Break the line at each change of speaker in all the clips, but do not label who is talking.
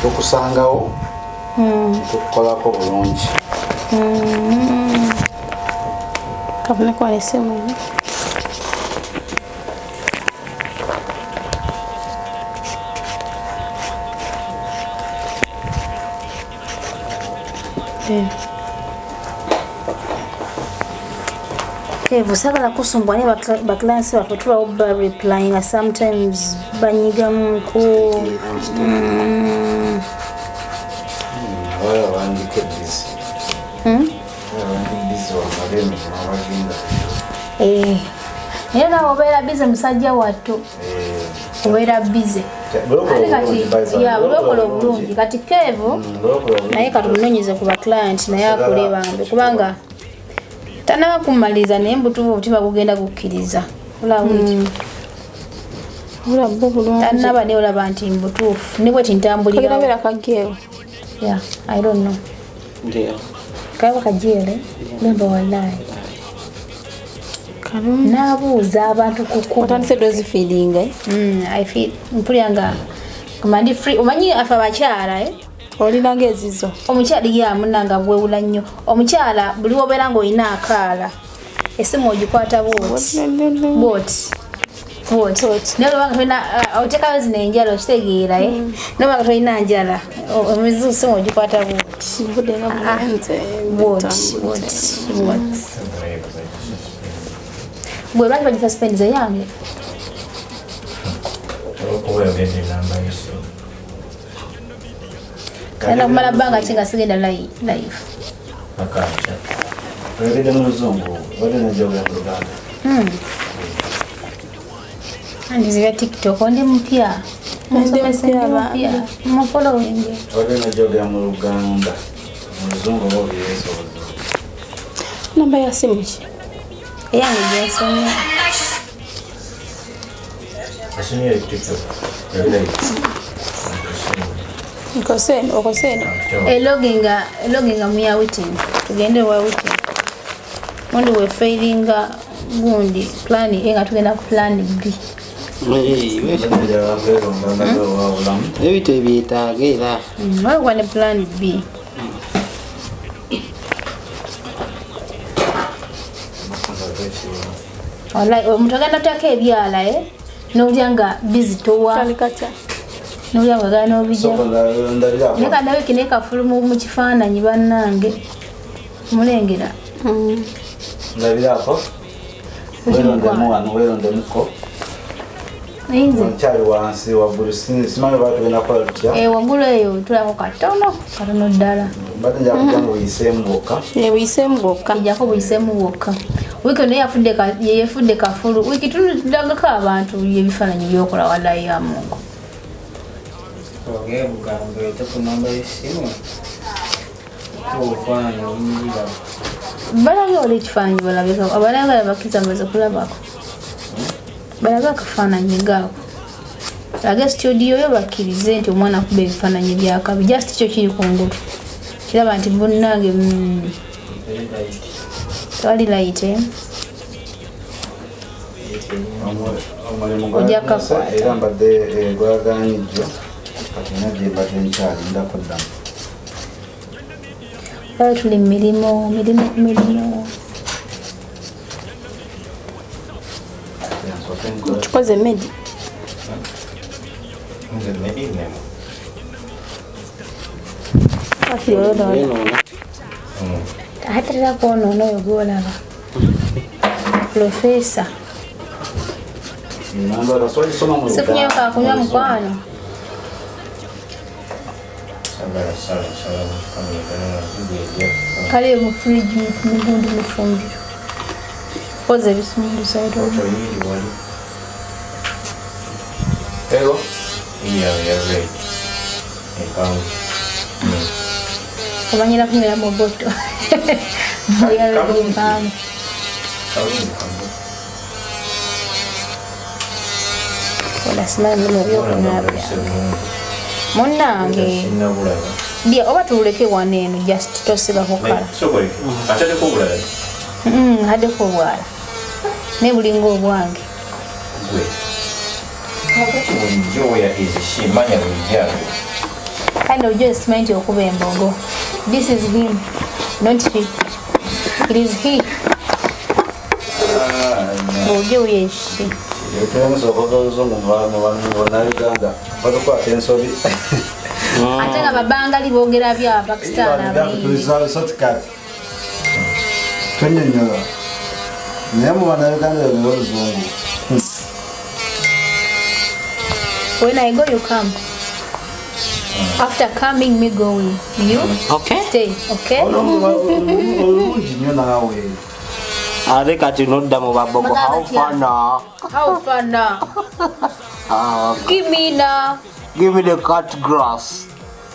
Tukusangawo, tukukolako bulungi.
Kaboneka wano essimu eno.
Kevu sagala kusumbwa naye baclients baffe tulawo ba replyinga sometimes banyigamuko.
Abala bandiko busy. Abandi busy wamala emirimu abagenda.
Eh, naye nawe obeera busy musajja wattu, obeera busy. Ate kati ya bulwokola obulungi kati Kevu naye katumunonyeze ku baclient naye akole bambi kubanga tanaba kumaliza naye mbutuufu obutima gugenda gukkiriza olaba bwekyo.
Bulabba bulungi.
Tanaba naye olaba nti mbutuufu ne bweti
Kagenda
ntambulirawo.
beera kageewo.
Yeah, I don't know.
Ndio.
Kaba kajeere gamba wallahi.
Kalungi.
N'abuuza abantu ku kkubo.
Otandise dozifiiringa, eh?
I feel mpulira nga nga ndi free omanyi afe abakyala eh?
Olina ng'ezizo.
Omukyala ye munanga bwewula nnyo omukyala buli wobeera ng'olina akaala esimu ogikwata bwoti bwoti bwoti naye olwobanga tolina oteekayo zino enjala okitegeera eh? Naye obanga tolina njala esimu ogikwata bwoti
Obudde nga bugenze.
Bwoti bwoti bwoti bwe lwaki bagisuspendiza yange.
Olwokuba oyogedde enamba y'essimu.
Genda kumala bbanga ki nga sigenda live?
Paka nkya.
Oyogedde mu luzungu, obadde najogera mu Luganda.
Andizibya TikTok ndi mupya.
Ndi
Musomesa
mupya
ndi mupya. Mufollowing.
Obadde najogera mu Luganda, mu luzungu oba obireese obuzibu.
Namba ya simu ki?
Eyange gyensomye.
Esimu yo eri ku TikTok. Eri live.
Nkose eno, okose eno.
Eloginga eloginga mu ya waiting. Tugende wa waiting. Gundi we failinga gundi plan A nga tugenda ku plan B.
Njagala kweronda ndaga owa bulamu.
Ebintu ebyetaaga era.
Waliwo ne plan B. Wallahi omuntu agenda ateeka ebyala eh? N'olya nga bizitowa
Tandika tya?
N'olya nga agala n'obijja.
Sooka ndabirako.
Naye kadawe kino kafulu mu kifaananyi bannange mulengera.
Ndabirako. Werondemu wano, werondemuko.
Nze
Nkyali wansi waggulu, simanyi oba tugenda kukola tutya.
Eh, waggulu eyo tulako katono katono ddala.
Mbadde nja kujja nga oyiseemu bwokka.
Eh, buyiseemu bwokka.
Ejjako buyiseemu bwokka. Wiiki naye yafudde ye yefudde kafulu wiiki tulagako abantu ebifaananyi byokola wallahi ya Mungu.
Ogee bugambo ete ku namba y'essimu. Obufaananyi obunyirira.
Balage oli ekifaananyi balabeko abalagala bakkiriza maze kulabako balabe akafaananyi gaako lage studio yo bakkirize nti omwana akuba ebifaananyi byakabi just kyo kiri kungulu kiraba nti munnange
Very light.
Tewali light eh?
Omulimu
Ojja
gwalemesa
kukakwata.
era mbadde gwagaanyiddwa kati nina gye mbadde nkyalindako ddamu.
Baba tuli mu mirimu mirimu ku mirimu.
Nsooke nkole.
Kikoze medi.
Nze Medi Nemo.
Wakiri oyonoona.
Yonoona.
Ate tera kwonoona oyo gwolaba profesa.
Namba kasooka ogisoma mu Luganda.
Sifunyeyo kakunywa mukwano.
Sagala sala sala kamera video.
Kale mu fridge mugundi mufumbiro koza ebisumuluzo.
Otoyiri wali.
Ego.
Iya ya red. Empanvu.
Omanyira kunywera mu boto
Kalungi. Kalungi kambu.
Ola simanyi mulimu ebyokunywa byange munnange.
Sinnabulaba.
Dya oba tuwuleke wano eno just tosigako kala.
Sokole. Ataddeko obulala.
Addeko obwala naye bulinga obwange.
Gwe. Kakati bulijjo where is she? Manya bulijjo awo.
Kind of just meant okuba embogo. This is him, not she. It is he. Ojo ye she.
Uganda.
Ate nga babangali boogera bya Pakistan abayindi.
Twenyonyola. Naye mu bannayuganda yogera oluzungu.
When I go, you come. After coming, me going. You
Okay.
stay, okay?
Olulungi nnyo naawe.
Ate kati nodda mu babogo. How far now?
How far now? Give me now.
Give me the cut grass.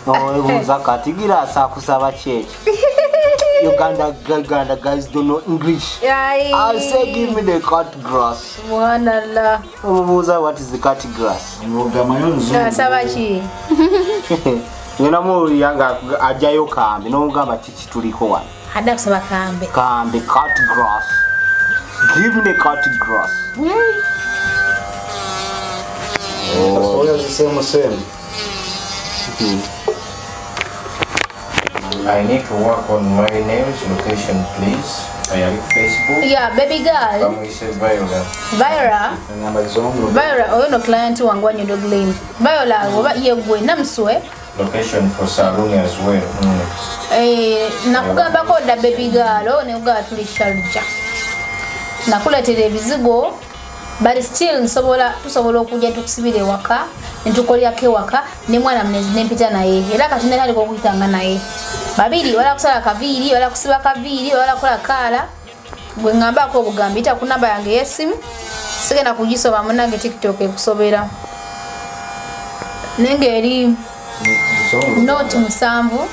Owebuuza kati girasi akusaba ki ekyo? Uganda guys don't know English. I say give me the cut grass.
Subhanallah.
Omubuuza what is the cut grass?
Ogamanyi oluzungu.
Asaba ki?
Ngenda muwulira nga ajjayo kambe n'omugamba kiki tuliko wano.
Adda kusaba kambe.
Kambe cut grass. Give me the cut grass.
Oh, same same.
I need to work on my nails location, please. I have Facebook.
Yeah, baby girl.
Bamwise Viola.
Viola. Viola, oyo no client wange wanyondo Glen. Viola oba yegwe namuswe.
Location for saloon as well.
Nakugambako dda baby girl ne ugaba tuli Sharjah. Nakuleetera ebizigo. But still nsobola tusobola okujja tukusibira ewaka netukolyako ewaka ne mwana munezi nempita naye era kati natandika okuyitanga naye babiri wala kusala kaviiri wala kusiba kaviiri wala kukola kaala gwe ŋŋambaako obugambi yita ku namba yange ey'essimu sigenda kugisoma munnange TikTok ekusobera naye ng'eri noti 7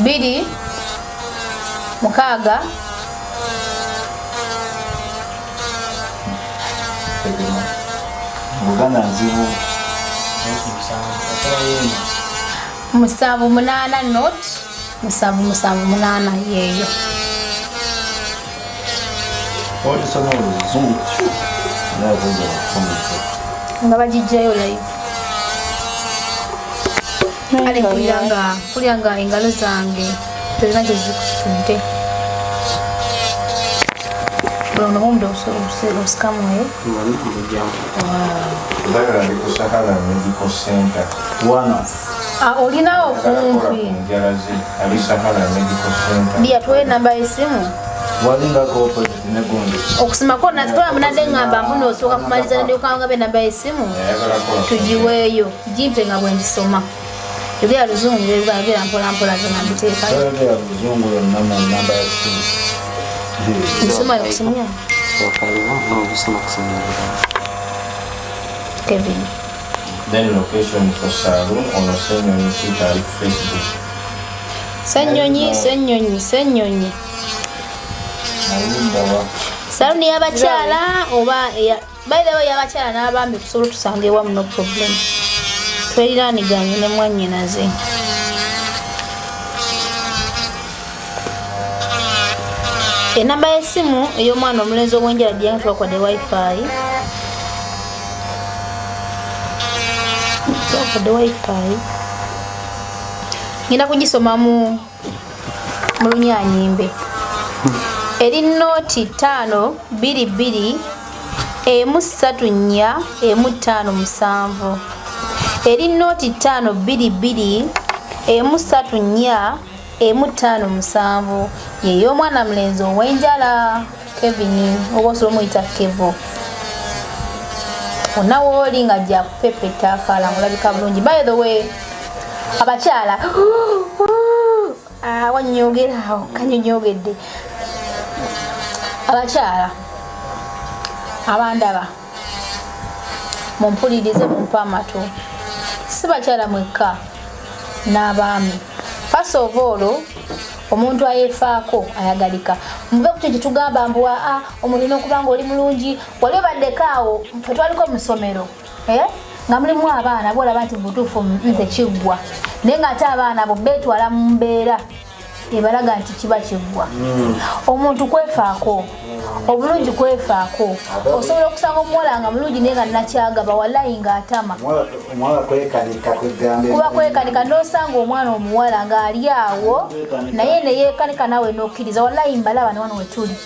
2 6
Uganda nzibu.
7 8 not 7 7 8 yeyo.
Olisoma oluzungu.
Nga bagijjayo live. Ale kulya nga engalo zange tolina gye zikusitudde. Buno omudo osikamu.
Viola ali ku Sahara Medical Center.
Wana.
Olinawo kumpi.
Ali Sahara Medical Center.
Dia tuwe namba y'essimu.
Walinga ko opposite ne gundi.
Okusimako nasitola munadde ngamba mbuno osooka kumaliza ndyoka ngabe namba y'essimu. Tugiweeyo. Gimpe nga bwe ngisoma. Yogera luzungu yogera mpola mpola nga mbiteekayo.
Yogera luzungu yonna mu namba y'essimu.
Nsoma yokusomya. Kevin.
Then location for saloon on Ssenyonyi Peter ali ku Facebook.
Ssenyonyi, Ssenyonyi, Ssenyonyi. Saluni y'abakyala oba by the way y'abakyala n'abaami tusobola otusanga ewamu no problem. Tweriraaniganye ne mwannyinaze. Enamba y'essimu ey'omwana omulenzi ow'enjala gye twakwadde wifi. Twakwadde wifi. Ngenda kugisoma mu lunyanyimbe. Eri noti 5 2 2 1 3 4 1 5 7. Eri noti 5 2 2 1 3 4 1 5 7. Yeyo omwana mulenzi ow'enjala Kevin oba osobola omuyita Kevo. Wonna w'oli nga ajja kupepeta akaala ng'olabika bulungi. By the way, abakyala wanyogera awo kanyonyogedde. Abakyala abandaba mumpulirize mumpe amatu. Si bakyala mwekka n'abaami. First of all, omuntu ayeefaako ayagalika. Muve ku kyo kye tugamba mbu omuntu olina okuba ng'oli mulungi. Wali obaddeko awo ffe twaliko mu ssomero nga mulimu abaana boolaba nti mu butuufu nze kiggwa naye ng'ate abaana abo beetwala mu mbeera ebalaga nti kiba kiggwa. Omuntu kwefaako. Obulungi kwefaako. Osobola okusanga omuwala nga mulungi naye nga nakyagaba, wallayi ng'atama.
Omuwala kwekanika kwegamba.
Kuba kwekanika, n'osanga omwana omuwala ng'ali awo naye neyeekanika naawe n'okkiriza. Wallayi mbalaba ne wano wetuli,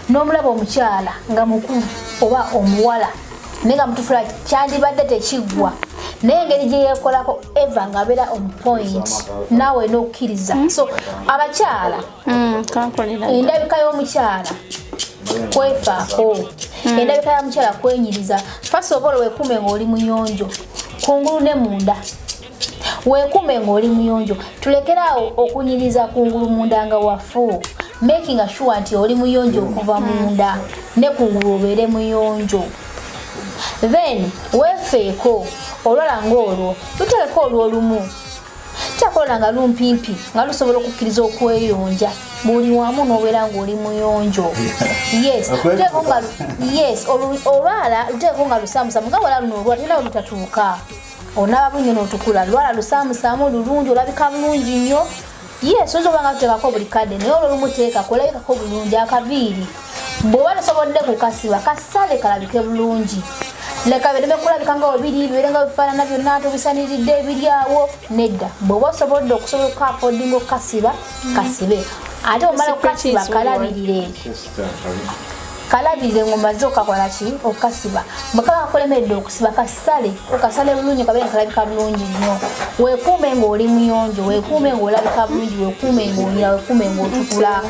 n'omulaba omukyala nga mukulu oba omuwala naye nga mutufula kyandibadde tekiggwa, naye engeri gye yeekolako eva ng'abeera on point naawe n'okkiriza. So abakyala,
Kankolera.
Endabika y'omukyala kwefaako, endabika ya mukyala kwenyiriza. First of all, weekuume ng'oli muyonjo kungulu ne munda, weekuume ng'oli muyonjo. Tulekeraawo okunyiriza kungulu, munda nga wafu. Making sure nti oli muyonjo okuva munda ne kungulu obeere muyonjo, then weefeeko. Olwala ng'olwo luteekeko olw'olumu kyakola nga lumpimpi nga lusobola okukkiriza okweyonja buli wamu n'obeera ng'oli muyonjo. Yes, luteekeko nga yes, olwala luteekeko nga lusaamusaamu nga wala luno olwala terina we lutatuuka. Onaaba bulungi n'otukula, lwala lusaamusaamu lulungi, olabika bulungi nnyo. Yes, oyinza okuba nga luteekako buli kadde, naye olwo lumuteekako olabikako bulungi. Akaviiri bw'oba tosobodde kukasiba, kasale kalabike bulungi. Leka bireme kulabika nga webiri, bibeere nga bifaanana byonna tobisaniridde ebiri awo. Nedda, bw'oba osobodde okusobola okuka-affordinga okukasiba, kasibe. Ate omala okukasiba, kalabirire, kalabirire ng'omaze okakola ki, okukasiba. Bwe kaba kakulemedde okusiba, kasale, okasale bulungi kabeere nga kalabika bulungi nnyo. Weekuume ng'oli muyonjo, weekuume ng'olabika bulungi, weekuume ng'onyira, weekuume ng'otukula.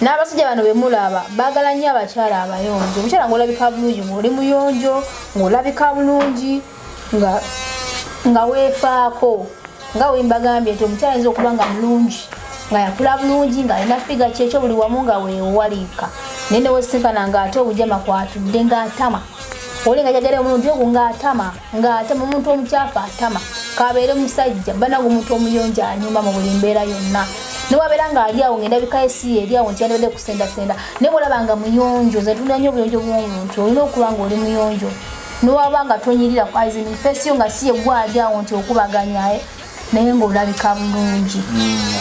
N'abasajja bano bemulaba baagala nnyo abakyala abayonjo, omukyala ng'olabika bulungi, ng'oli muyonjo, ng'olabika bulungi, nga weefaako. Nga wembagambye nti omukyala ayinza okuba nga mulungi, nga yakula bulungi, ng'alina figure kyekyo buli wamu nga weewaliika, naye newesinkana ng'ate obujama kwatudde, ng'atama. Oli nga jagala omuntu ogwo ng'atama, ng'atama. Omuntu omukyafu atama, kabeere musajja. Banaga omuntu omuyonjo anyuma mu buli mbeera yonna, newabeera ng'ali awo ng'endabika ye si eri awo nti yandibadde kusendasenda, naye bwolaba nga muyonjo. Nze ntunda nnyo obuyonjo bw'omuntu. Olina okuba ng'oli muyonjo newaba nga tonyirira, face yo nga si yeggwa ali awo nti okubaganya, naye ng'olabika bulungi,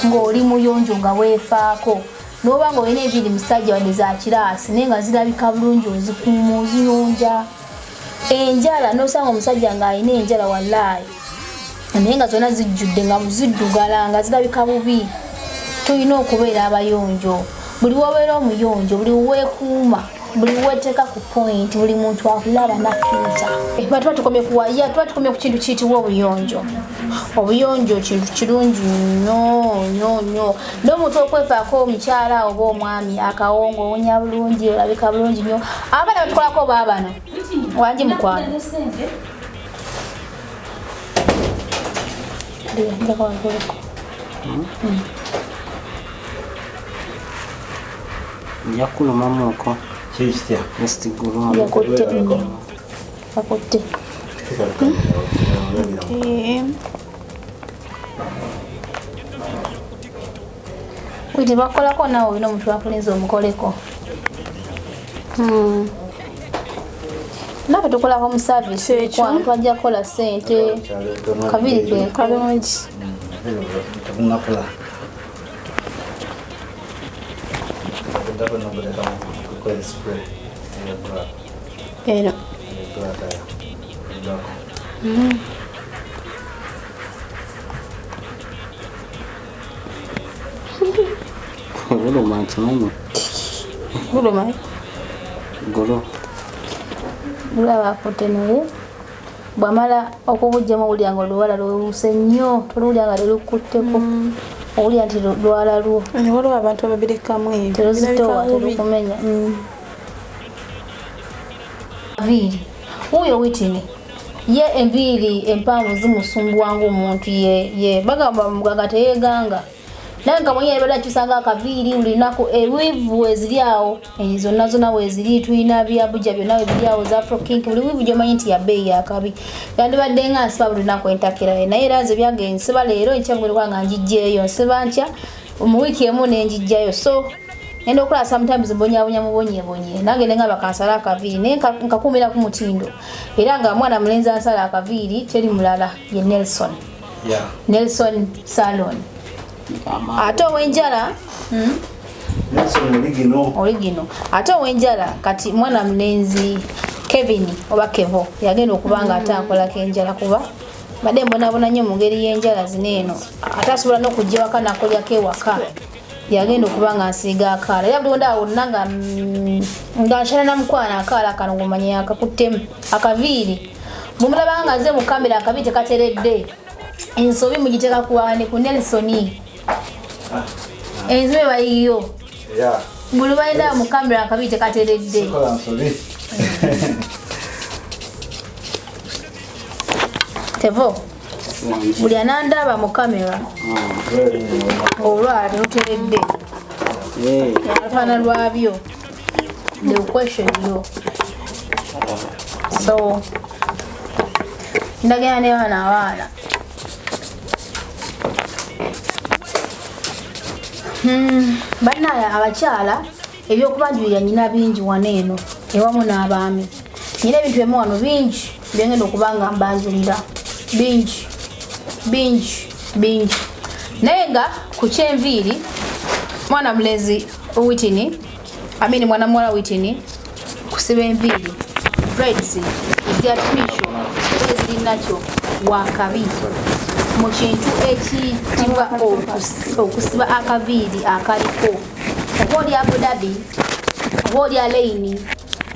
ng'oli muyonjo, nga weefaako. Noba nga olina enviiri musajja wadde za kiraasi, naye nga zirabika bulungi, ozikuuma, oziyonja. Enjala, nosanga omusajja ng'alina enjala wallaayi, naye nga zonna zijjudde, nga ziddugala, nga zirabika bubi. Tulina okubeera abayonjo. Buli wobeera omuyonjo, buli weekuuma, buli weteeka ku point, buli muntu akulaba nakkiriza. Tuba tukomye kuwa ya, tuba tukomye ku kintu kiyitibwa obuyonjo. Obuyonjo kintu kirungi nnyo nnyo nnyo. N'omuntu okwefaako, omukyala oba omwami, akawongo, owunya bulungi, olabika bulungi nnyo. Abaana batukolako baabano wangi mukwano. Njagala wagguluko.
Nja kukulumamuuko.
Kiri kitya?
Nesitigulwamu.
Yakutte, yakutte. Witi bakolako naawe olina omuntu akulinza omukoleko. Naffe tukola home service.
Kyekyo.
Mukwano, twajja kukola ssente kabiri ke.
Kalungi.
Tekunakula. Ndaba nobulekamu kukola spray eya black.
Eno.
Eya black ayo. Black.
Buluma, nkimanyi.
Buluma.
Gulu.
Bulaba akutte, naye bwamala okubugjamu owulira nga oluwala lwewuse nnyo, toluwulira nga terukutteko, owulira nti lwala lwo.
Waliwo abantu ababirekamu ebyo.
Teruzitowa.
Birabika bubi.
Terukumenya. Nviiri, wuuyo Witini ye, enviiri empanvu zimusumbuwa ngaomuntu ye ye bagamba mugaga teyeganga, naye nga mwenye yabadde akyusanga akaviiri buli lunaku. Eweave weziri awo, zonna zonna weziri, tulina byabuja byonna webiri awo, za afro kink, buli weave gyomanyi nti yabbeeyi yakabi. Yandibadde nga nsiba buli lunaku entakera, naye era nze byange nsiba leero, enkya ngenda nga njijjeeyo, nsiba nkya, mu wiiki emu nenjijjayo. So ngenda okulaba sometimes mbonyabonya mubonyebonye nange nenga bakansala akaviiri, naye nkakuumira ku mutindo. Era nga mwana mulenzi ansala akaviiri teri mulala, ye Nelson. Nelson Salon. Ate ow'enjala,
Nelson Oligino.
Oligino. Ate ow'enjala kati mwana mulenzi Kevin oba Kevo yagenda okuba nga ate akolako enjala kuba badde mbonabona nnyo mu ngeri y'enjala zino eno, ate asobola n'okujja waka n'akolyako ewaka. Yagenda okuba nga nsiiga akaala era buli wonda wonna nga nga nshana na mukwano akaala kano ng'omanya yakakuttemu akaviiri. Bwemulaba nga nze mu kamera akaviiri tekateredde, ensobi mugiteeka ku wani ku Nelson. Ensobi bayiyo. Buli balina mu kamera akaviiri tekateredde.
Sikola nsobi.
Tevo. Buli anandaba mu kamera olwala teruteredde. Olufaana lwabyo. The question yo. So ndagenda ne bano abaana. Bannaye abakyala ebyokubanjulira nnyina bingi wano eno ewamu n'abaami. Nnyina ebintu ebimu wano bingi bye ngenda okuba nga mbanjulira. Bingi, bingi, bingi. Naye nga ku ky'enviiri mwana mulenzi Whitney, amini mwana muwala Whitney, kusiba enviiri braids ezi artificial eziri nakyo wakabi mu kintu ekiyitibwa okusiba akaviiri akaliko. Oba oli Abu Dhabi, oba oli Alain,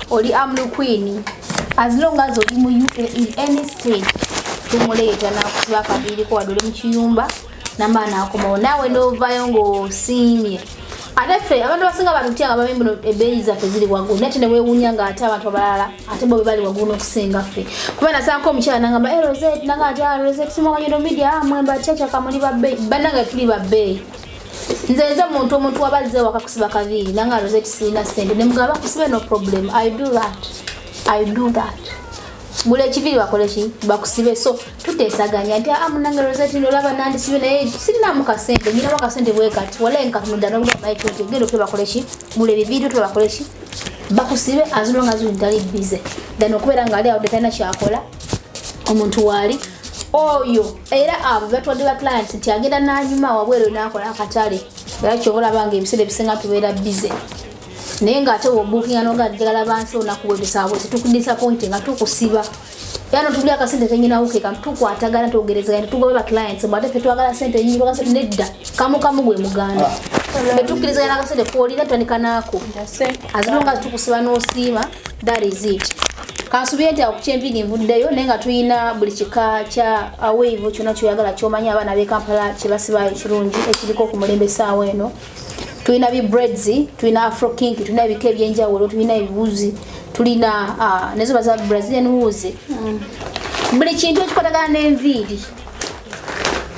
oli Amlu Queen, as long as oli mu UAE any state tumuleeta n'akusiba akaviiriko wadde oli mu kiyumba n'amaani akomawo naawe n'ovaayo ng'osiimye. Ate ffe abantu abasinga batutya nga bamanyi buno ebbeeyi zaffe ziri waggulu, naye ate ne weewuunya ng'ate abantu abalala ate bo be bali waggulu n'okusinga ffe. Kuba nasanko omukyala n'angamba, Rosette, n'angamba ati, Rosette, simumanyi no media, mwe mbatya kyaka muli ba bbeeyi. Bannange tuli ba bbeeyi. Nze nze muntu omuntu wabazze waka kusiba kaviiri, n'angamba Rosette sirina ssente. Ne mugamba bakusibe no problem, I do that. I do that. Buli ekiviiri bakole ki? Bakusibe. So tuteesaganya nti, munnange Rosette nolaba nandisibe naye sirinaamu kasente, nnyinamu akasente bwe kati. Walayi nkatunudda n'obugamba ekyo nti ogenda okube bakole ki? Buli ebiviiri tube bakole ki? Bakusibe as long as ntali busy. Then okubeera ng'ali awo talina kyakola, omuntu waali oyo era abo batwadde ba clients nti agenda n'anyuma wabweru n'akola akatale. Era ky'oba olaba nga ebiseera ebisinga tubeera busy. Naye ng'ate bw'obuukinga n'ogamba njagala bansi olunaku bwe tusaba bwe tetukudisappointi nga tukusiba. Era n'otugulira akasente kenyinawo ke kantu tukwatagana twogerezeganya tugoba ba clients mbu ate ffe twagala ssente nnyingi, twagala ssente nedda. Kamu kamu gwe muganda. Ffe tukkiriziganya n'akasente k'olina tutandika naako. As long as tukusiba n'osiima, that is it. Kansubire nti awo ku ky'enviiri nvuddeyo, naye nga tulina buli kika kya wave kyonna ky'oyagala ky'omanyi abaana b'e Kampala kye basiba ekirungi ekiriko ku mulembe essaawa eno. Tulina bi braids, tulina afro kink, tulina ebika ebyenjawulo, tulina ebiwuzi, tulina nezo baza Brazilian wuzi. Buli kintu ekikwatagana n'enviiri.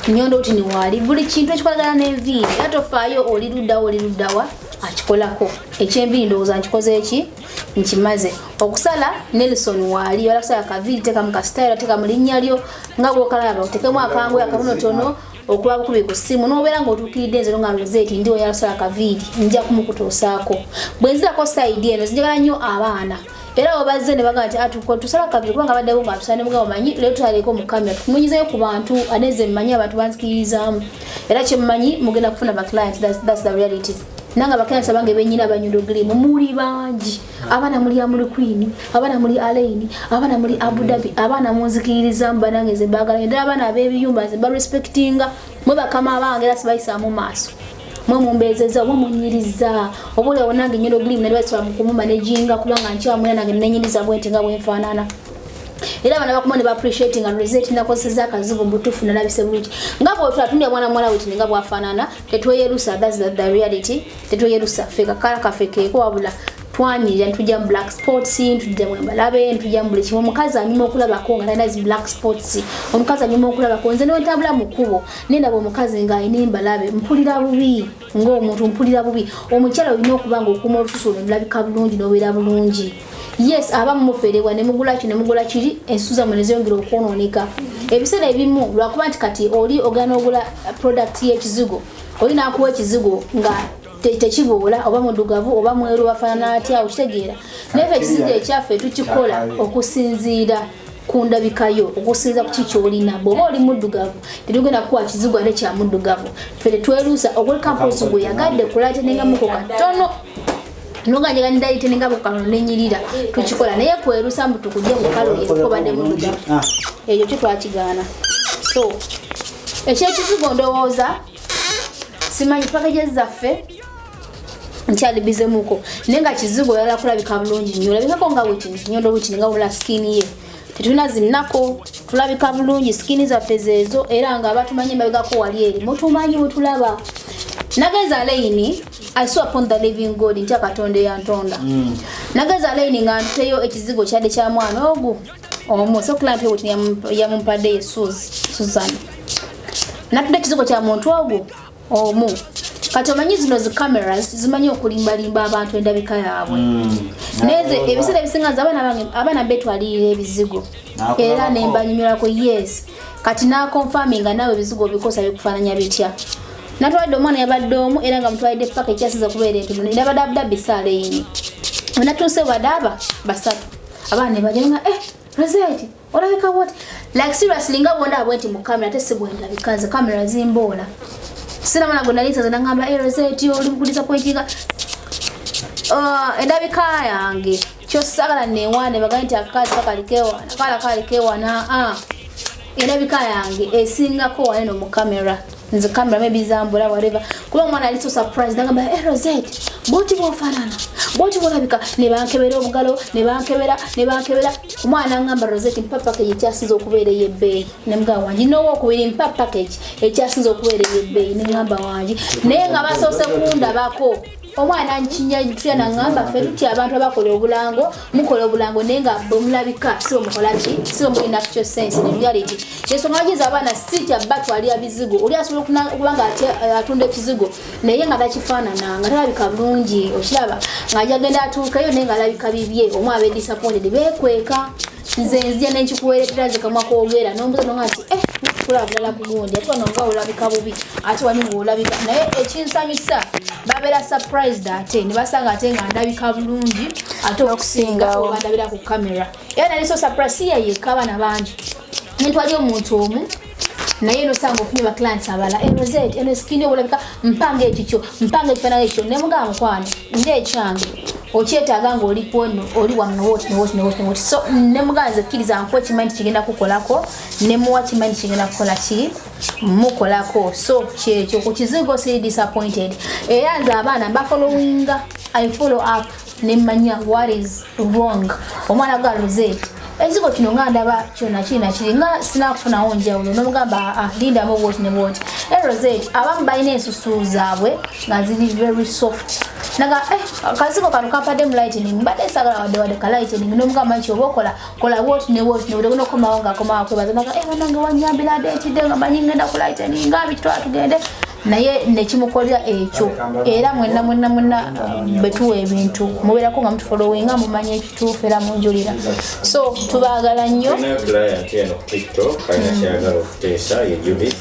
Nnyondo oti ni waali, buli kintu ekikwatagana n'enviiri. Era tofaayo oli luddawa, oli luddawa, akikolako. Ekyenviiri ndowooza nkikoze eki? Nkimaze. Okusala Nelson waali, oyagala kusala kaviiri, teekamu ka style, teekamu linnya lyo nga bw'okalaba, oteekemu akangoye akatonotono, okuba bukubi ku ssimu n'obeera ng'otuukiridde nze nga Rosette ndi oyagala kusala kaviiri, nja kumukutuusaako. Bwe nzirako side eno njagala nnyo abaana. Era bwe bazze ne bagamba nti, tusala kaviiri kubanga baddeko nga tusala ne mugamba omanyi leero tusaleko mu kamera tukunonyezeeyo ku bantu ate nze mmanyi abantu banzikirizaamu. Era kye mmanyi mugenda kufuna ba clients, that's the reality. Nange aba clients abange bennyini abanyondo girimu muli bangi. Abaana muli Amuli Queen, abaana muli Alain, abaana muli Abu Dhabi, abaana munzikirizaamu bannange nze mbaagala nnyo. Ddala abaana ab'ebiyumba nze mbarespectinga, mwe bakama abange era sibayisaamu maaso. Mwe mumbeezezza oba munnyiriza, oba oli awo nange nnyondo girimu nali basobola mu kumumanaginga kubanga nkyamwera nange nennyiriza bwe nti nga bwe nfaanana. Era abaana bakoma ne ba appreciating nga Rosette nakozesezza akazibu mu butuufu nalabise bulungi. Nga bw'otula tundya mwana muwala Whitney nga bw'afaanana, tetweyerusa, that's the reality. Tetweyerusa, ffe kakala kaffe keeko wabula twanyirira ntujja mu black spots, ntujja mu mbalabe, ntujja mu buli kimu. Omukazi anyuma okulabako nga talina zi black spots, omukazi anyuma okulabako. Nze ne ntambula mu kkubo ne ndaba omukazi ng'alina embalabe, mpulira bubi ng'omuntu, mpulira bubi. Omukyala olina okuba ng'okuuma olususu lwo lulabika bulungi n'obeera bulungi. Yes, abamu muferebwa ne mugula kino ne mugula kiri, ensusu zammwe ne zeyongera okwonooneka. Ebiseera ebimu lwakuba nti kati oli ogenda n'ogula product y'ekizigo, oli n'akuwa ekizigo nga tekiboola, oba muddugavu oba mweru bafaanana atya, okitegeera. Naye ffe ekizigo ekyaffe tukikola okusinziira ku ndabika yo okusinziira ku ki ky'olina. Bw'oba oli muddugavu tetugenda kukuwa kizigo ate kya muddugavu. Ffe tetweruusa okuleka mpozi gwe yagadde kulaitenengamuko katono noga njagala ndaitenengamu katono nenyirira tukikola, naye kweruusa mbu tukujje mu kalo yekobadde muddugavu, ekyo kyo twakigaana. So ekyekizigo ndowooza simanyi packages zaffe nkyali bizemuko, naye nga kizigo oyagala kulabika bulungi nnyo, olabikako nga witini nyondo witini nga wula skin ye tetulina zinnako, tulabika bulungi, skin zaffe zeezo, era nga abatumanyi emabegako wali eri mutumanyi mutulaba. Nagenza layini, I saw upon the living God nti Katonda eyantonda. Nagenza layini nga ntuteyo ekizigo kyadde kya mwana ogu omu, so client we yamumpadde ye Susan. Natudde ekizigo kya muntu ogu omu. Kati omanyi zino zi cameras zimanyi okulimbalimba abantu endabika yaabwe. Neze ebiseera ebisinga nze abaana bange abaana betwalirira ebizigo era ne mbanyumirako. Yes, kati nakonfaminga naawe ebizigo obikosa bikufaananya bitya. Natwalidde omwana yabadde omu era nga mutwalidde paka ekyasinza okubeera entono era badde Abu Dhabi saala eyini. Natuuse badde aba basatu abaana ne bajja nga Rosette olabika what, like seriously nga bwondaba bwe nti mu kamera ate si bwendabika nze, kamera zimboola. Sina mwana gwe nali nsaze nangamba Rosette oli mukudisappointinga endabika yange kyosagala newaane bagambe nti akakazi kakalikewana kala kalikewana. Endabika yange esingako waneno mu kamera, nze kamera maybe zambula whatever, kuba omwana ali so surprised nagamba Rosette bwoti bwofaanana bwoti bwolabika, ne bankebera obugalo ne bankebera ne bankebera. Omwana ngamba Rosette mpa package ekyasinza okubeera ey'ebbeeyi, ne mugamba wangi n'owokubiri mpa package ekyasinza okubeera ey'ebbeeyi, ne ngamba wangi, naye nga basoose kundabako. Omwana nkinya tutya nangamba ffe tutya abantu abakola obulango, mukola obulango naye nga bwe mulabika si bwe mukola ki, si bwe mulina actual sense in reality. Ensonga lwaki abaana si kya batwalira bizigo, oli asobola okuba nga atunda ekizigo naye nga takifaanana, nga talabika bulungi, okiraba nga ajagenda atuukeyo naye nga alabika bibye, omu abe disappointed beekweka. Nze nzija nenkikuweretera nze kamwa kwogera nombuza nonga nti kulaba bulala kugundi ate wano nga olabika bubi ate wali ngaolabika, naye ekinsanyusa babeera surprised ate ne basanga ate nga ndabika bulungi ate okusinga obandabira ku kamera. Era nali so surprised, si yeyekka, abaana bangi nentwali omuntu omu naye nosanga ofunye ba clients abalala, Rosette eno skin obulabika mpanga ekikyo mpanga ekifaananyi ekikyo, nemugamba mukwano ngaekyange okyetaaga ngaoli kwono oli wano woti newoti newoti newoti. So nemugamba nze kkiriza nkuwa ekimanyi nti kigenda kukolako, nemuwa kimanyi nti kigenda kukola ki mukolako. So kyekyo ku kizigo siri disappointed, era nze abaana mbafollowinga, I follow up nemmanya what is wrong. Omwana gwa Rosette ekizigo kino nga ndaba kyona kiri nakiri nga sinakufunawo njawulo, nomugamba lindamu bwoti ne bwoti. Rosette abamu balina ensusu zaabwe nga ziri very soft, naga akazigo kano kampadde mu lightening, mbadde sagala wadde wadde ka lightening, nomugamba nti oba okola kola bwoti ne bwoti ne bwoti, nokomawo ngaakomawo kwebaza naga banange wanyambira ade ekidde nga manyi ngenda ku lightening nga bitwala tugende naye nekimukolera ekyo. Era mwenna mwenna mwenna betuwa ebintu mubeerako nga mutufollowinga mumanya ekituufu era munjulira, so tubaagala nnyo.
Client eno ku TikTok alina kyayagala okuteesa ye Judith.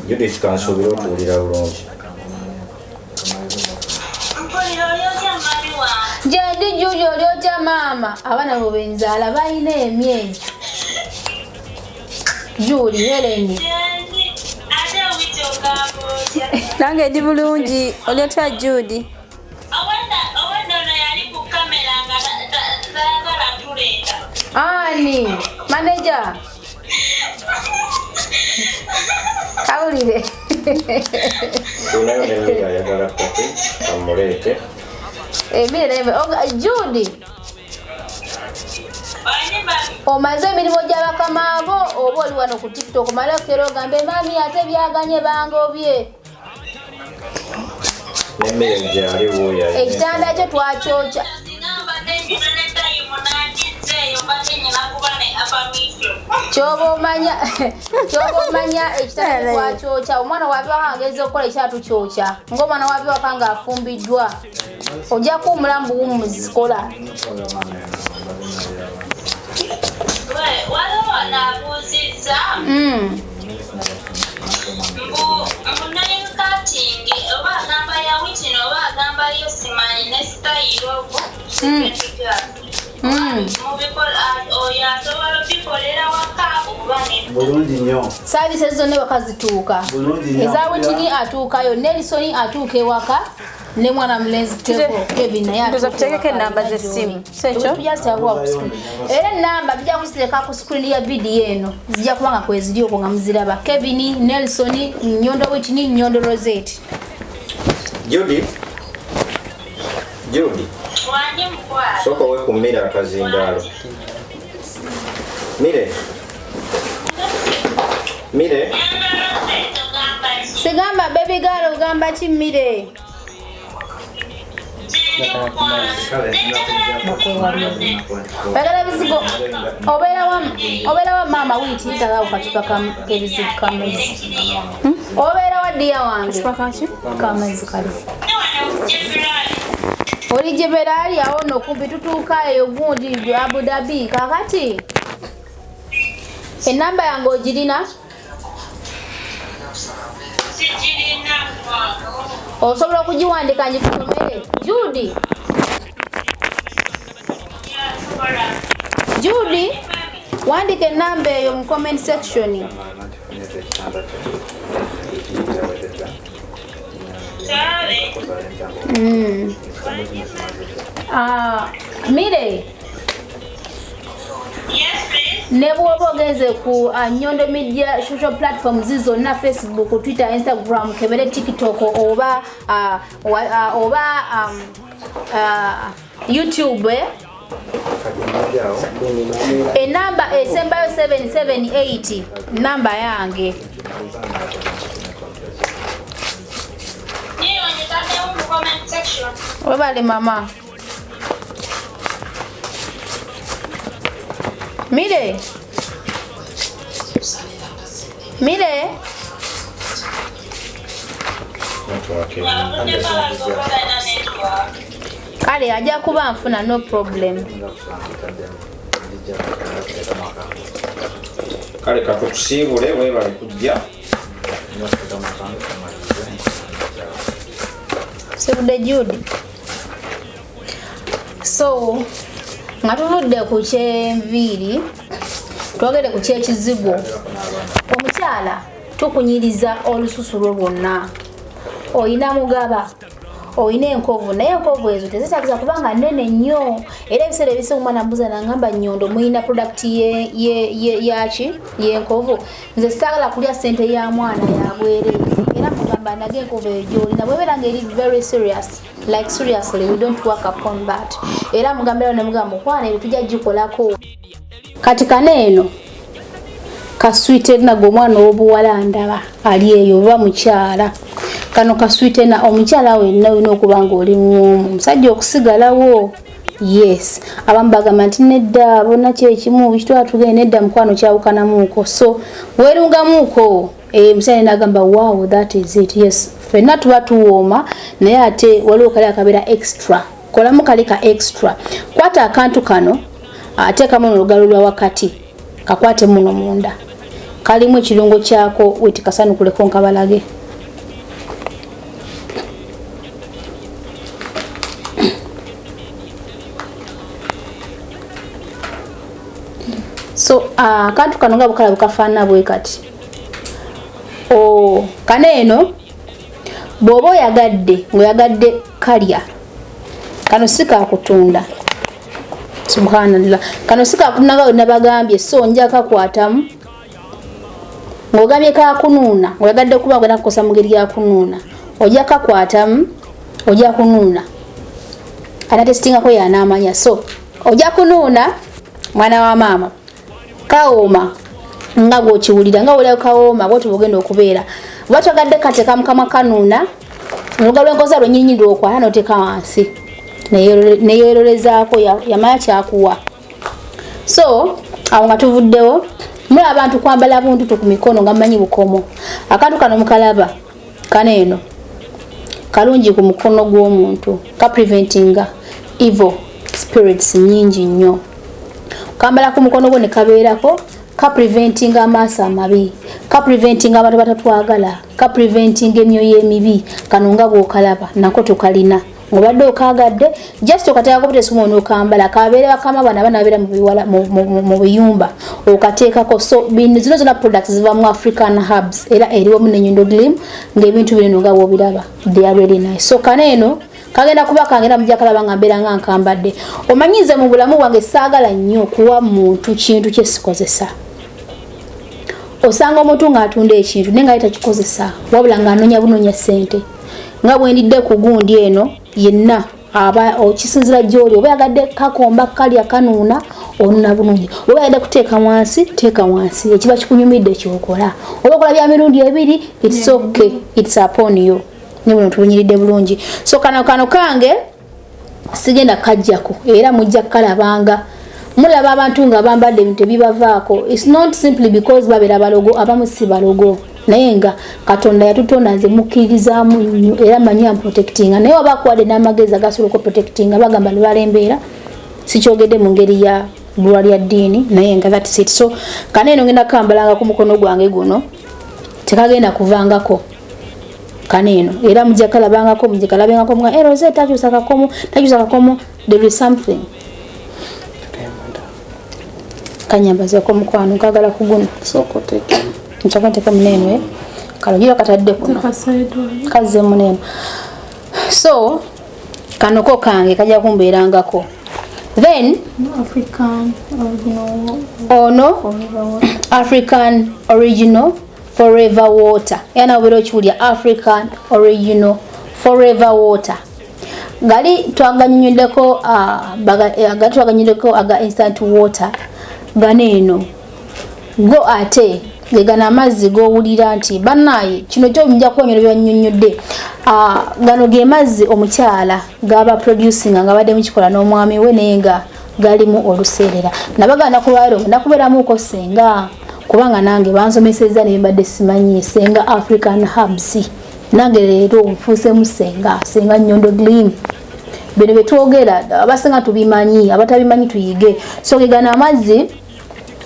Judith, kansuubire otuwulira bulungi.
Gyendi Juju, oli otya maama? Abaana bo benzaala balina emyejo Juli Heleni.
Nange ndi bulungi, oli otya Judy?
Ani manager kawulire.
Tulinayo nemmere ayagala package, kamuleete.
Emere Judy, omaze emirimu gy'abakama bo oba oli wano ku TikTok? Male okera ogambe mami ate byaganye bangobye.
Nemmere gyali wuuyo.
Ekitanda kyo twakyokya. Kyoba omanya, kyoba omanya ekitanda twakyokya. Omwana wabyewaka ageza okukola ekyatukyokya ngaomwana wabyewaka ng'afumbiddwa ojja kuwumula mu buwummuzi kola.
Waliwo naabuuzizza mbu nail cutting oba agamba ya wikino oba agamba yo simanyi ne sitayiro ogwo.
Bulungi nnyo.
Services zonna ewaka zituuka.
Bulungi nnyo.
Eza Witini atuukayo, Nelson atuuka ewaka, ne mwana mulenzi Kevo Kevin naye
Ndowooza
atuuka
tuteekeko
ewaka,
ennamba
alina
z'essimu.
gy'oli.
Si ekyo?
Tujja ziteekako ku screen. Era ennamba tujja kuziteeka ku screen ya vidiyo eno, zijja kuba nga kweziri okwo nga muziraba. Kevin, Nelson, Nyondo Witini, Nyondo Rosette.
Judy, Judy, sooka weekummire akazindaalo. Mire, Mire,
Sigamba baby girl ogamba ki Mire? Oyagala bizigo obeera wa maama wiiti yitagawo kacupa k'ebizigo k'amazzi. Obeera wa ddiya wange k'amazzi kali. Oli Jeberaali awo nno kumpi tutuuka eyo gundi Abu Dhabi. Kaakati ennamba yange ogirina? Osobola okugiwandika ngikusomere? Judy, Judy, wandika ennamba eyo mu comment section. Mire, ne bw'oba ogenze ku Nyondo Media social platforms zonna, Facebook, Twitter, Instagram, kebere TikTok oba YouTube, enamba esembayo 778 namba yange. Webale mama. Mire, Mire, kale ajja kuba nfuna, no problem.
Kale katukusiibule, weebale kujja.
Sibudde Judy. So nga tuvudde ku kyenviiri, twogere ku kyekizigo. Omukyala tukunyiriza olususu lwo lwonna. Oyina mugaba, oyina enkovu, naye enkovu ezo tezitakiza kubanga nnene nnyo. Era ebiseera ebisinga omwana mbuuza nangamba, Nyondo muyina product yaki y'enkovu? Nze saagala kulya ssente ya mwana ya bwereere. Era mugamba nage enkovu eyo gy'olina bw'ebeera ng'eri very serious, like seriously we don't work upon that. Era mugambirawo ne mugamba mukwano ebyo tujja gikolako. Kati kano eno kasweetener gwe omwana ow'obuwala ndaba ali eyo oba mukyala, kano kasweetener omukyala wenna olina okuba ng'oli muwomu, omusajja okusigalawo. Yes, abamu bagamba nti nedda bonna kyekimu kitwala tugende, nedda mukwano kyawukanamuuko, so weerungamuuko. Omusajja nagamba wow, that is it. Yes, ffenna tuba tuwooma, naye ate waliwo kali akabeera extra. Kolamu kali ka extra, kwata akantu kano, ateekamu olugalo lwa wakati, kakwate muno munda, kalimu ekirungo kyako. Weti kasanukuleko nkabalage. So akantu kano nga bukala bukafaanana bwe kati. Kano eno bw'oba oyagadde ng'oyagadde kalya, kano si kakutunda. Subhanallah, kano si kakutunda nga nabagambye. So nja kakwatamu ng'ogambye kakunuuna, ng'oyagadde kuba ogenda kukosa mu ngeri yakunuuna, ojja kakwatamu, ojja kunuuna. Anatesitingako yanaamanya. So ojja kunuuna mwana wa maama, kawooma nga gwokiwulira nga wulira kawooma bwoti bwogenda okubeera. Oba togadde kateeka mukamwa kanuuna, oluga lw'enkoza lwennyini lwokwata n'oteeka wansi neyeerolezaako yamanya kyakuwa. So awo nga tuvuddewo, muli abantu kwambala buntutu ku mikono nga mmanyi bukomo. Akantu kano mukalaba kano eno kalungi ku mukono gw'omuntu, ka preventinga evil spirits nyingi nnyo. Kambala ku mukono gwo ne kabeerako, ka preventinga amaaso amabi, ka preventinga abantu batatwagala, ka preventinga emyoyo emibi. Kano nga bw'okalaba nako tukalina. Obadde okaagadde just okateekako buteesimu onookambala kabeere bakama bano abaana babeera mu biyumba okateekako. So bino zino zonna products ziva mu African Herbs era eri wamu ne Nyondo Glim, ng'ebintu bino nga bw'obiraba, they are really nice. So kano eno kagenda kuba kange era mujja kalaba nga mbeera nga nkambadde. Omanyi nze mu bulamu bwange saagala nnyo kuwa muntu kintu kye sikozesa. Osanga omuntu ng'atunda ekintu naye nga ye takikozesa, wabula ng'anoonya bunoonya ssente. Nga bwe ndidde ku gundi eno yenna aba okisinzira gy'oli, oba yagadde kakomba kalya kanuuna, onuna bulungi, oba yagadde kuteeka wansi, teeka wansi, ekiba kikunyumidde kyokola, oba okola bya mirundi ebiri, it's okay, it's upon you. Ne buno tubunyiridde bulungi. So kano kange sigenda kajjako, era mujja kukalabanga mulaba abantu nga bambadde ebintu ebibavaako. It's not simply because babeera balogo, abamu si balogo, naye nga Katonda yatutonda, nze mukkiririzaamu nnyo era manyi amprotectinga, naye waba akuwadde n'amagezi agasobola okuprotectinga. Bagamba lubala embeera, sikyogedde mu ngeri ya bbulwa lya ddiini, naye nga that's it. So kano eno ngenda kambalanga ku mukono gwange guno, tekagenda kuvangako kano eno, era mujja kalabangako, mujja kalabengako mga era oze takyusa kakomo, takyusa kakomo. There is something kanyambazeko mukwano, nkagala ku guno.
Sooka oteekemu.
Nsooka nteeke muneeno, eh? Kano gira katadde kuno kazze muneeno. So kano ko kange kajja kumbeerangako. Then
African original
ono
forever water.
African Original Forever Water, era nawe obeera okiwulya, African Original Forever Water. Gali twaganyonyoddeko, gali twaganyonyoddeko aga instant water. Gano eno go ate ge gano amazzi g'owulira nti bannaaye kino kyo nja kubanyonyola byebanyonnyodde. Gano ge mazzi omukyala gaba producinga nga badde mukikola n'omwami we, naye nga galimu oluseerera. Nabagana kulwaliro ngenda kubeeramuko senga, kubanga nange bansomesezza naye mbadde simanyi senga African Herbs. Nange leero nfuusemu senga, senga Nyondo Glim. Bino byetwogera abasinga tubimanyi, abatabimanyi tuyige. So ge gano amazzi,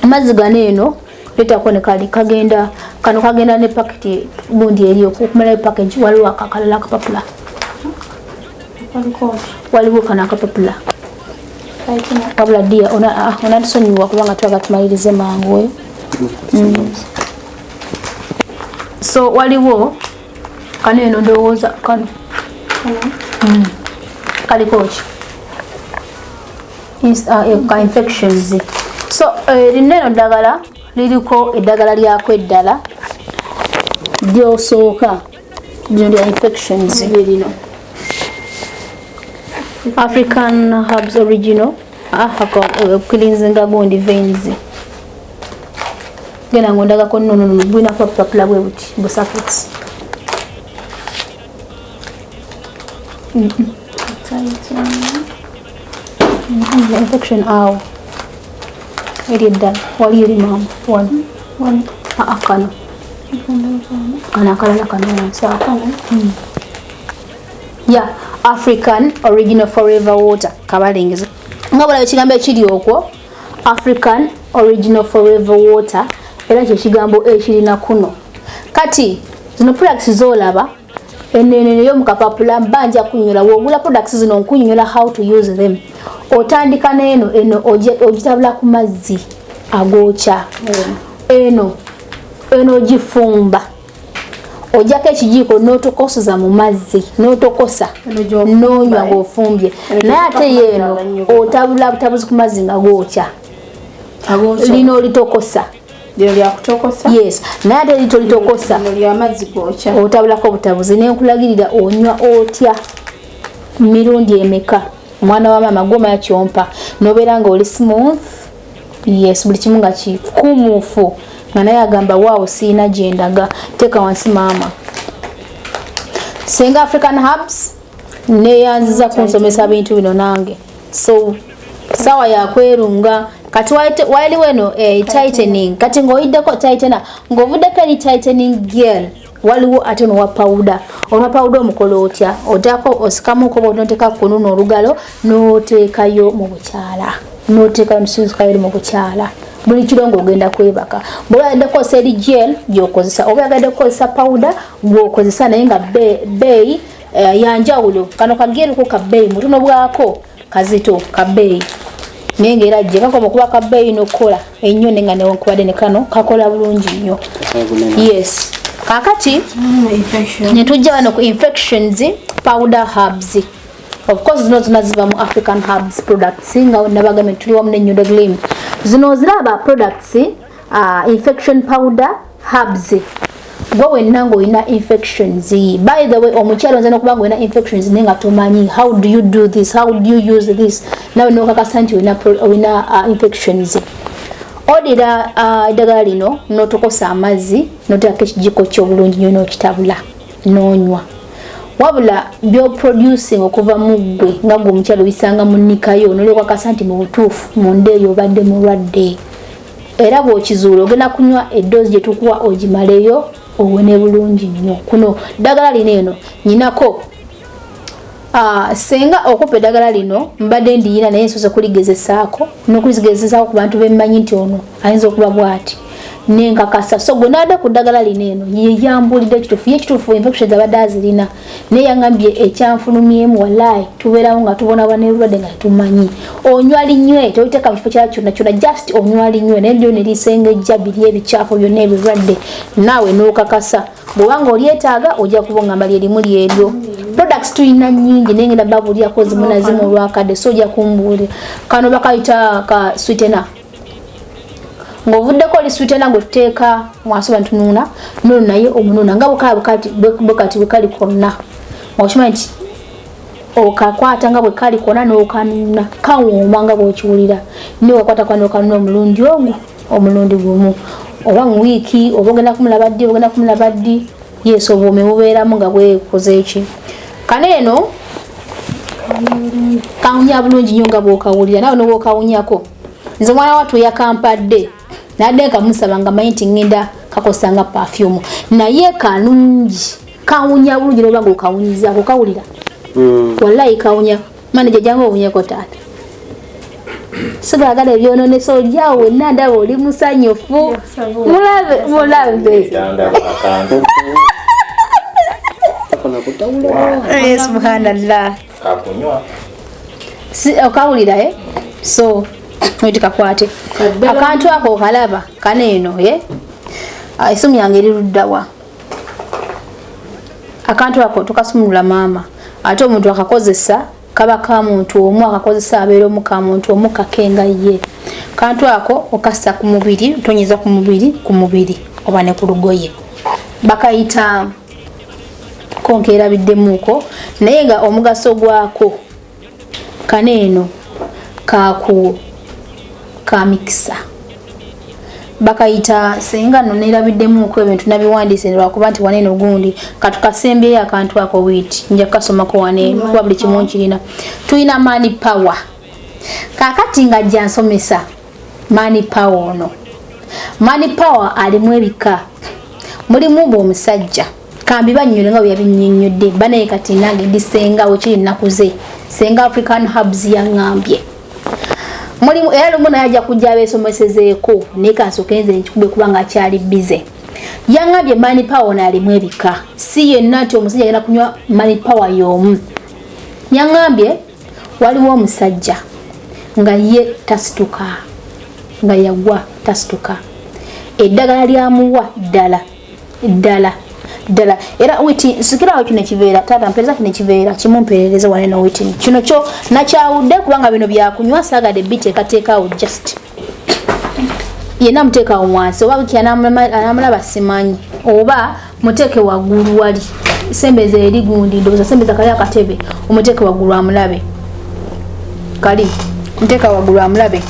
amazzi gano eno leetako ne kali kagenda, kano kagenda ne paketi gundi eri okumalayo package. Waliwo akakalala akapapula, waliwo kano akapapula. Wabula dia onatusonyiwa kubanga twaga tumalirize mangu, eh? So waliwo kano eno, ndowooza kano kaliko ki? Ka infections. So lino eno ddagala liriko eddagala lyako eddala lyosooka, lino lya infections, lino African Herbs Original cleansinga gundi veins. Genda ngondagako nonono, bulina kuba bupapula bwe buti busaketi. Infection awo eri eddala wali eri maama wano. Aa, kano kano akalala kano wansi ako ya African Original Forever Water. Kabalengeza nga bulaba ekigambo ekiri okwo, African Original Forever Water, era kyekigambo ekirina kuno. Kati zino products zolaba enene yo mukapapula, mbanja kunyonyola wogula products zino, nkunyonyola how to use them. Otandika n'eno eno ogitabula ku mazzi agookya. Eno eno ogifumba, ojjako ekijiiko n'otokoseza mu mazzi n'otokosa n'onywa ng'ofumbye. Naye ate yeeno otabula butabuzi ku mazzi nga gookya. Lino olitokosa.
Lino lyakutokosa.
Yes, naye ate lito litokosa.
Lino lyamazzi gookya.
Otabulako butabuzi. Nenkulagirira onywa otya, mirundi emeka. Omwana wa maama gwomanya kyompa nobeera nga oli smooth. Yes, buli kimu nga kikumufu, nga naye agamba waawo siina gyendaga. Teeka wansi maama. Senga African Herbs neyanziza kunsomesa bintu bino nange. So sawa yakwerunga kati waliwo eno tightening. Kati ng'oyiddeko tightener, ng'ovuddeko eri tightening gel, waliwo ate nowa powder. Onwa powder omukola otya? Oteako osikamuko bwonoteeka kununo olugalo n'oteekayo mu bukyala, n'oteekayo nusuzikayo eri mu bukyala buli kiro ng'ogenda kwebaka. Bw'oba oyagadde kukozesa eri gel gy'okozesa, oba oyagadde kukozesa powder gw'okozesa, naye nga beeyi. Yanjawulo kano kageruko kabbeeyi mutono bwako kazito kabbeeyi naye ngaera gye kakoma okuba kabbeeyi n'okukola ennyo naye nga newankubadde ne kano kakola bulungi nnyo. Yes, kakati ne tujja wano ku infections powder herbs. Of course zino zonna ziva mu African Herbs products nga nabagambye tuli wamu ne Glim. Zino oziraba products, infection powder herbs. Gwe wenna ng'olina infections, by the way omukyalo nza nokuba ng'olina infections naye nga tomanyi how do you do this, how do you use this, nawe nokakasa nti olina infections, odira eddagala lino n'otokosa amazzi n'oteekako ekijiko ky'obulungi nnyo n'okitabula n'onywa. Wabula byoproducing okuva mu ggwe nga gwe omukyalo bisanga mu nnikayo n'olwokakasa nti mu butuufu munda eyo obadde mulwadde, era bw'okizuula ogenda kunywa eddoozi gye tukuwa ogimaleyo owone bulungi nnyo. Kuno ddagala lino eno nyinako senga okupa eddagala lino mbadde ndiyina naye nsoose kuligezesaako n'okuligezesaako ku bantu bemmanyi nti ono ayinza okuba bw'ati nenkakasa. So gwe naadde ku ddagala lino eno yeyambulidde ekituufu, ye ekituufu infections abadde azirina naye yangambye ekyanfulumyemu wallahi tubeerawo nga tubonabona n'ebirwadde nga tetumanyi. Onywa linywe, toliteeka mu kifo kirala kyonna kyonna, just onywa linywe naye lyo ne lisengejja biri ebikyafu byonna ebirwadde naawe n'okakasa. Bw'oba nga olyetaaga ojja kuba ongamba lyerimu lyeryo. Products tulina nnyingi naye ngenda babuulirako zimu na zimu olwakadde, so ojja kumbuulira. Kano bakayita ka sweetener, ng'ovuddeko oli sweetener gwe tuteeka wansi oba ntunuuna nono naye omunuuna nga bukala bwekati bwe kali konna, okimanyi nti okakwata nga bwe kali konna n'okanuuna kawooma nga bw'okiwulira, naye okakwata kwa n'okanuuna omulundi ogwo omulundi gumu oba mu wiiki oba ogenda kumulaba ddi ogenda kumulaba ddi. Yes, obuwoomi bubeeramu nga bwekoze eki. Kano eno kawunya bulungi nnyo nga bw'okawulira naawe n'obwokawunyako. Nze omwana wattu yakampadde nadde nkamusaba nga manyi nti ngenda kakosa nga perfume, naye kalungi kawunya bulungi n'oba nga okawunyizaako kawulira. Wallahi kawunya. Manager jangu owunyeko taata, sigagala ebyononesa oliawo wenna ndaba oli musanyufu. Mulabe mulabe. Subhanallah, okawulira eh? So oti kakwate akantu ako okalaba kano eno ye esimu yange eri luddawa? Akantu ako tukasumulula maama, ate omuntu akakozesa kaba ka muntu omu, akakozesa abeera omu ka muntu omu kakenga ye. Kantu ako okassa ku mubiri, otonyeza ku mubiri, ku mubiri oba ne ku lugoye. Bakayita konkeerabiddemuuko naye nga omugaso gwako kano eno kaku ka mikisa bakayita senga no neerabiddemuuko ebintu nabiwandiise lwakuba nti waneeno gundi katukasembyeyo akantu ako wiiti nja kukasomako waneeno kuba buli kimu nkirina. Tulina money power. Kaakati nga jja nsomesa money power ono. Money power alimu ebika, mulimu bw'omusajja kambi bannyonnyole nga bwe yabinnyonnyodde banaye. Kati nange ndi senga wekiri nnaku ze senga African Herbs yaŋŋambye mulimu era lumu naye ajja kujja abeesomesezeeko naye kansooke nze nkikube kubanga akyali busy. Yaŋŋambye money power ono alimu ebika, si yenna nti omusajja agenda kunywa money power y'omu. Yaŋŋambye waliwo omusajja nga ye tasituka, nga yagwa tasituka, eddagala lyamuwa ddala ddala ddala era witi sikirawo kino ekiveera taata mpereza kino ekiveera kimumperereze waneno witini kino kyo nakyawudde kubanga bino byakunywa saagadde biteekateekaawo just yenna muteekawo wansi oba wiki anamulaba simanyi oba muteeke waggulu wali sembeza eri gundi ndowooza sembeza kali akatebe omuteeke waggulu amulabe kali muteeka waggulu amulabe.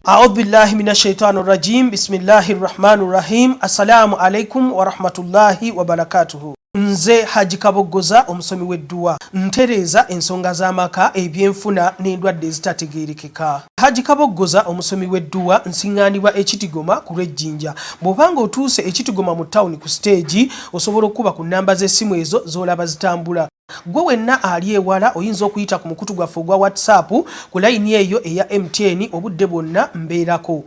Audhu billahi min ashaitani rajim. Bismillahi rahmani rahim. Assalamu alaikum warahmatullahi wabarakatuhu. Nze Haji Kaboggoza, omusomi w'edduwa, ntereeza ensonga z'amaka, ebyenfuna n'endwadde ezitategeerekeka. Haji Kaboggoza, omusomi w'edduwa, nsiŋŋaanibwa Ekitigoma ku lw'Ejjinja. Bw'obanga otuuse Ekitigoma mu tawuni ku siteegi, osobola okukuba ku nnamba z'essimu ezo z'olaba zitambula. Gwe wenna ali ewala oyinza okuyita ku mukutu gwaffe ogwa WhatsApp ku layini eyo eya MTN, obudde bwonna mbeerako.